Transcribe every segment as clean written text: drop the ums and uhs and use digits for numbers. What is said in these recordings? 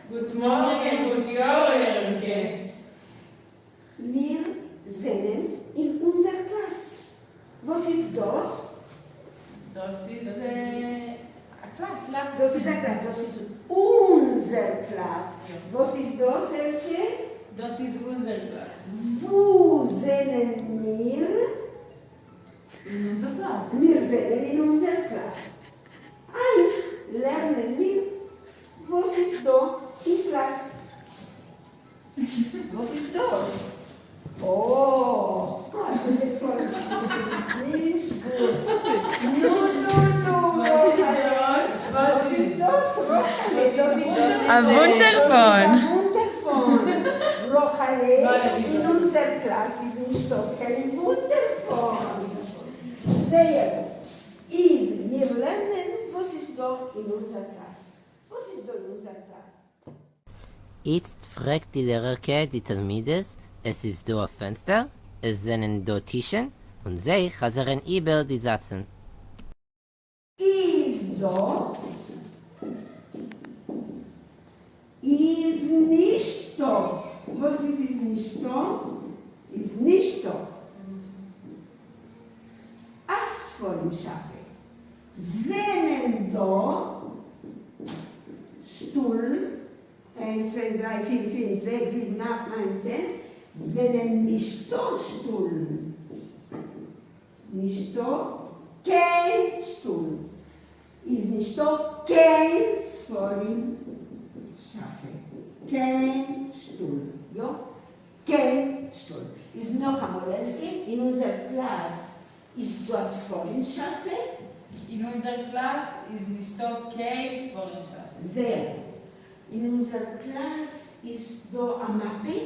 גוט מאָרגן, גוט יאָר, עלקע. מיר זענען אין אונדזער קלאַס. וואָס איז דאָס? דאָס איז אַ קלאַס. דאָס איז אַ קלאַס. דאָס איז אונדזער קלאַס. וואָס איז דאָס, עלקע? דאָס איז אונדזער קלאַס. וווּ זענען מיר? אין אונדזער קלאַס. מיר זענען אין אונדזער קלאַס. הײַנט לערנען מיר וואָס איז דאָ אין קלאַס. וואָס איז דאָס? אָ, נישט גוט. נו, נו, נו, רחלע. וואָס איז דאָס, רחלע? דאָס איז אַ וווּנדערפֿאָן. אַ וווּנדערפֿאָן. רחלע, אין אונדזער קלאַס איז נישטאָ קיין וווּנדערפֿאָן. זייער גוט. איז מיר לערנען וואָס איז דאָ אין אונדזער קלאַס. וואָס איז דאָ אין אונדזער קלאַס? איצט פֿרעגט די לערערקע די תּלמידות, עס איז דאָ אַ פֿענצטער? עס זענען דאָ טישן? און זיי חזרן איבער די זאַצן. איז דאָ? איז נישטאָ? וואָס איז איז נישטאָ? איז נישטאָ אַ ספֿרים-שאַפֿע. זענען דאָ שטולן, איינס, צוויי, דריי, פיר, פינף, זעקס, זיבן, אַכט, ניין, צען, זענען נישטאָ שטולן. נישטאָ קיין שטולן. איז נישטאָ קיין ספֿרים שאַפֿע. קיין שטול. יאָ, קיין שטול. איז נאָך אַ מאָל, עלקע, אין אונדזער קלאַס איז דאָ אַ ספֿרים שאַפֿע? אין אונדזער קלאַס איז נישטאָ קיין ספֿרים שאַפֿע. זייער גוט. אין אונדזער קלאַס איז דאָ אַ מאַפּע?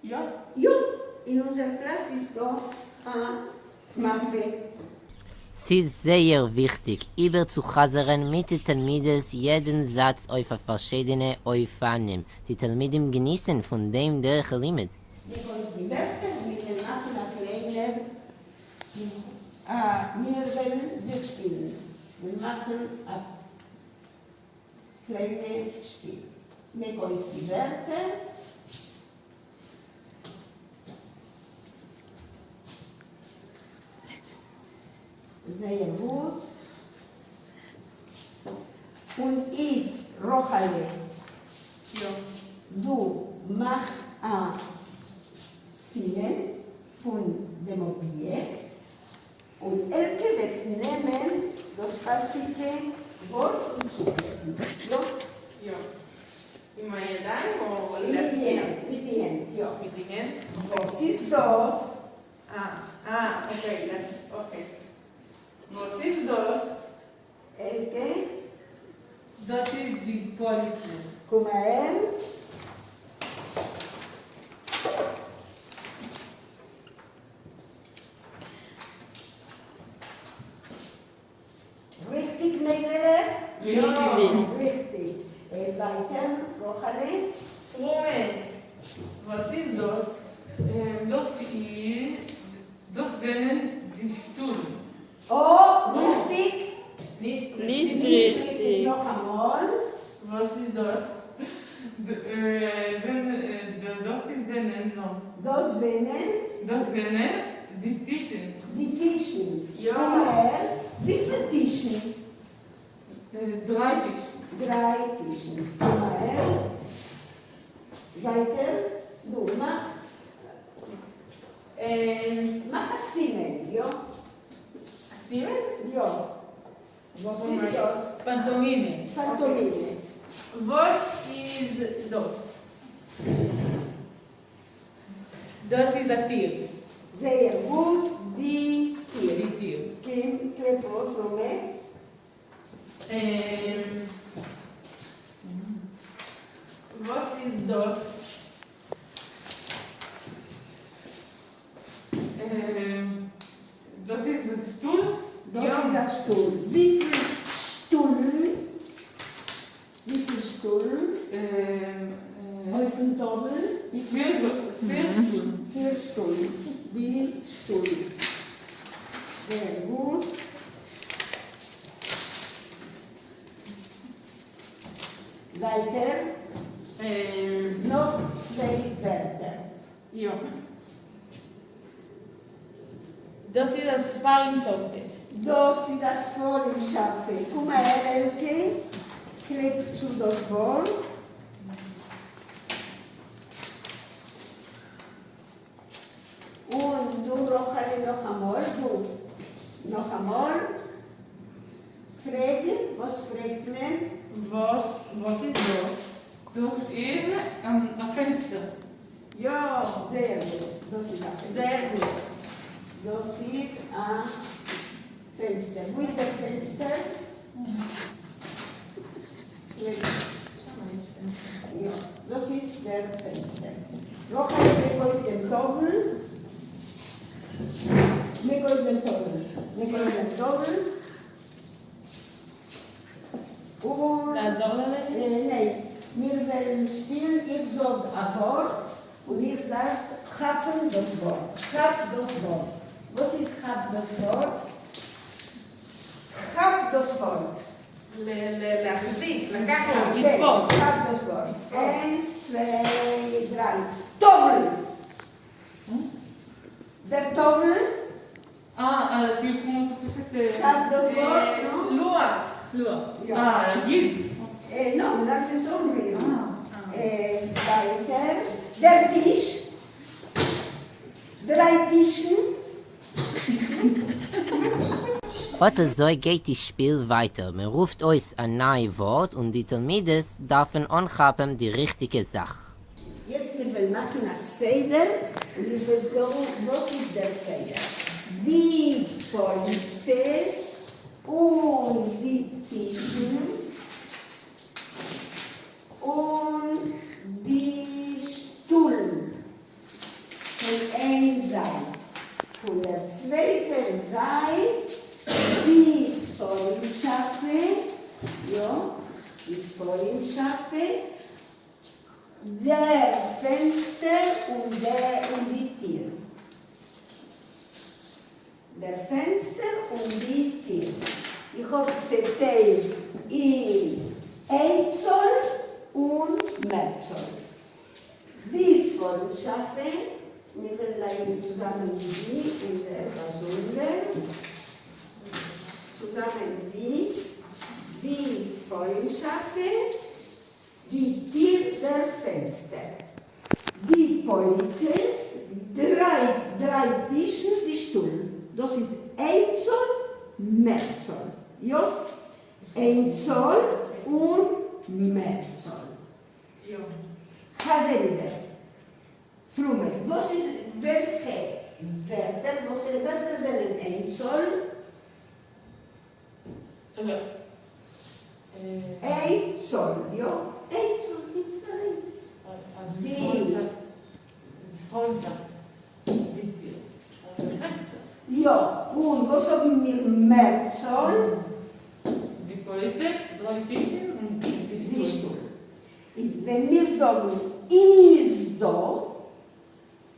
יאָ. יאָ, אין אונדזער קלאַס איז דאָ אַ מאַפּע. ס'איז זייער וויכטיק איבערצוחזרן מיט די תּלמידות יעדן זאַץ אויף אַ פֿאַרשיידענע אופֿנים. די תּלמידים געניסן פֿון דעם דרך־הלימוד. מעק אויס די ווערטער, מיר וועלן מאַכן אַ קליינער, אַ, מיר וועלן זיך שפּילן. מיר מאַכן אַ קליינע שפּיל. מעק אויס די ווערטער. זייער גוט. און איצט, רחלע, דו מאַך אַ סימן פֿון דעם אָביעקט, און עלקע וועט נעמען דאָס פּאַסיקע וואָרט און צוקלעפּן. יאָ? יאָ. עם הידיים או להצביע? מיט די הענט, יאָ. מיט די הענט? וואָס איז דאָס? אה, אה, okay, okay. וואָס איז דאָס? עלקע? דאָס איז די פּאָליצעס. קום אַהער. ריכטיק, מיידלעך? יאָ. ריכטיק. ווײַטער, רחלע. פֿרומע, וואָס איז דאָס? דאָס איז, דאָס זענען די שטולן. אָ, ריכטיק? נישט נישט ריכטיק. ריכטיק. נאָך אַ מאָל. וואָס איז דאָס? דאָס זענען נאָ. דאָס זענען? דאָס זענען די טישן. די טישן. יאָ. קום אַהער. וויפֿל טישן? דרײַ טישן. דרײַ טישן. קום אַהער. ווײַטער. דו, מאַך. מאַך אַ סימן, יאָ? אַ סימן? יאָ. וואָס איז דאָס? פּאַנטאָמימע. פּאַנטאָמימע. וואָס איז דאָס? דאָס איז אַ טיר. זייער גוט, די טיר. די טיר. קום, קלעפּ אויף, פֿרומע. וואָס איז דאָס? דאָס איז אַ שטול? דאָס איז אַ שטול. וויפֿל שטולן? וויפֿל שטולן? אויפֿן טאָוול? פֿיר שטולן. פֿיר שטולן. די שטולן. זייער גוט. ווײַטער. נאך צוויי ווערטער. יא. דאס איז א ספרים שאפע. דאס איז א ספרים שאפע. קום אהער עלקע, קלעפ צו דאס ווארט. און דו רחל'ע נאכאמאל, דו נאכאמאל, פרעג, וואס פרעגט מען? וואס וואס איז דאס? דאס איז א פענסטער. יא! זייער גוט, דאס איז א פענסטער. זייער גוט. דאס איז א פענסטער. וואו איז דער פענסטער? יא, דאס איז דער פענסטער. רחל, מעק אויס דעם טאוול. מעק אויס דעם טאוול. מעק אויס דעם טאוול. און. לעזור לה לייענען? ניין. מיר וועלן שפילן איך זאג א ווארט און איר דארפט כאפן דאס ווארט. כאפ דאס ווארט. וואס איז כאפ דאס ווארט? כאפ דאס ווארט. להחזיק, לקחת, לתפוס. כאפ דאס ווארט. איינס, צוויי, דריי. טאוול! דער טאוול. אה, כאילו כמו תוספת... כאפ דאס ווארט, נו. לוח. לוח. יא. אה, להגיד. לא, מ'דארף עס אנרירן. ווייטער. דער טיש. דריי טישן. אט אזוי גייט די שפיל ווייטער, מען רופט אויס א ניי ווארט און די תלמידות דארפן אנכאפן די ריכטיגע זאך. יעצט מיר וועלן מאכן א סדר און איך וועל זאגן וואס איז דער סדר. די פאליצעס און די טישן און די שטולן פון איין זייט, פון דער צווייטער זייט די ספרים שאפע, יא, די ספרים שאפע, דער פענסטער און די טיר. דער פענסטער און די טיר. איך האב צעטיילט אין איינצאל און מערצאל. די ספרים שאפע, מיר וועלן לייענען צוזאמען די און דער באזונדער, צוזאמען די, די ספרים שאפע, די טיר דער פענסטער. די פאליצעס, דריי דריי טישן, די שטולן. דאס איז איינצאל, מערצאל. יא? איינצאל און מערצאל. חזר איבער. פרומע, וואס איז וועלכע ווערטער, וואסערע ווערטער זענען איינצאל? איינצאל, יא, איינצאל איז אליין. די. יא, און וואס האבן מיר מערצאל? די פאליצעס, דריי טישן און די שטול. איז ווען מיר זאגן איז דא,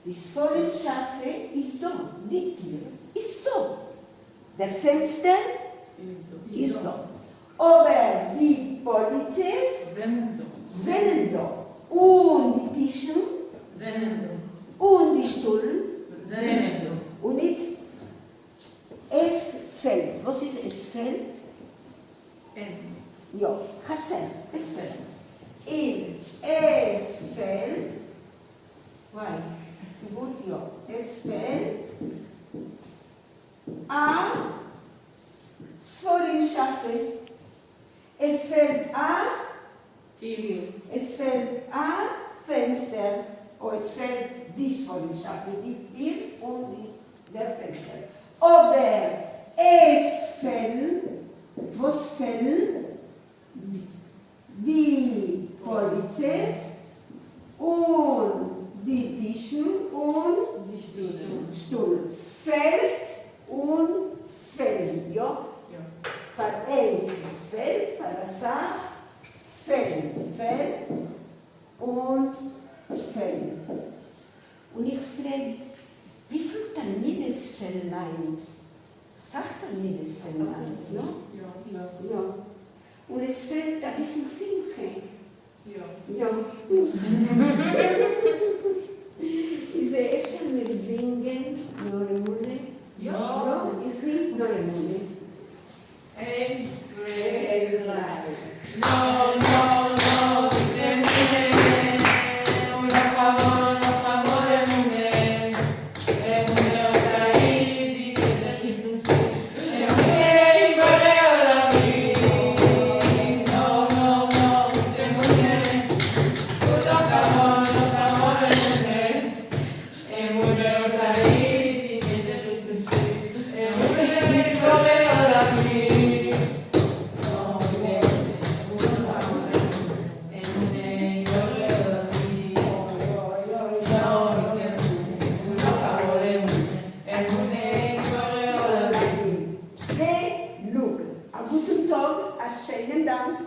די ספרים שאפע איז דא, די טיר איז דא, דער פענסטער איז דא, אבער די פאליצעס זענען דא, און די טישן זענען דא, און די שטולן זענען דא. און איצט עס פעלט, וואס איז עס פעלט? יא, חסר, עס פעלט. איז עס פעלט, וויי, גוט יא, עס פעלט א ספרים שאפע, עס פעלט א עס פעלט א פענסטער, או עס פעלט די ספרים שאפע, די טיר און די דער פענסטער. אבער עס פעלן, וואס פעלן? די פאליצעס און די טישן און די שטולן. שטולן. פעלט און פעלן, יא? פאר איינס עס פעלט, פאר אסאך פעלן. פעלט און פעלן. און איך פרעג, וויפיל תלמידות פעלן היינט? אסאך תלמידות פעלן היינט, יא? יא. און עס פעלט אביסל שמחה. יא. יא. איז אפשר מיר זינגען נאר אמונה? יא. יא, איך זינג נאר אמונה. איינס, צוויי, דריי. נאר, נאר, נאר, אמונה, ולחמול, לחמול אמונה, אמונה אותה אידית, אמונה עם בורא עולמים. נאר, נאר, נאר, אמונה, ולחמול, לחמול אמונה, אמונה אותה אידית, אמונה עם בורא עולמים. גענוג. א גוטן טאג, א שיינעם דאנק.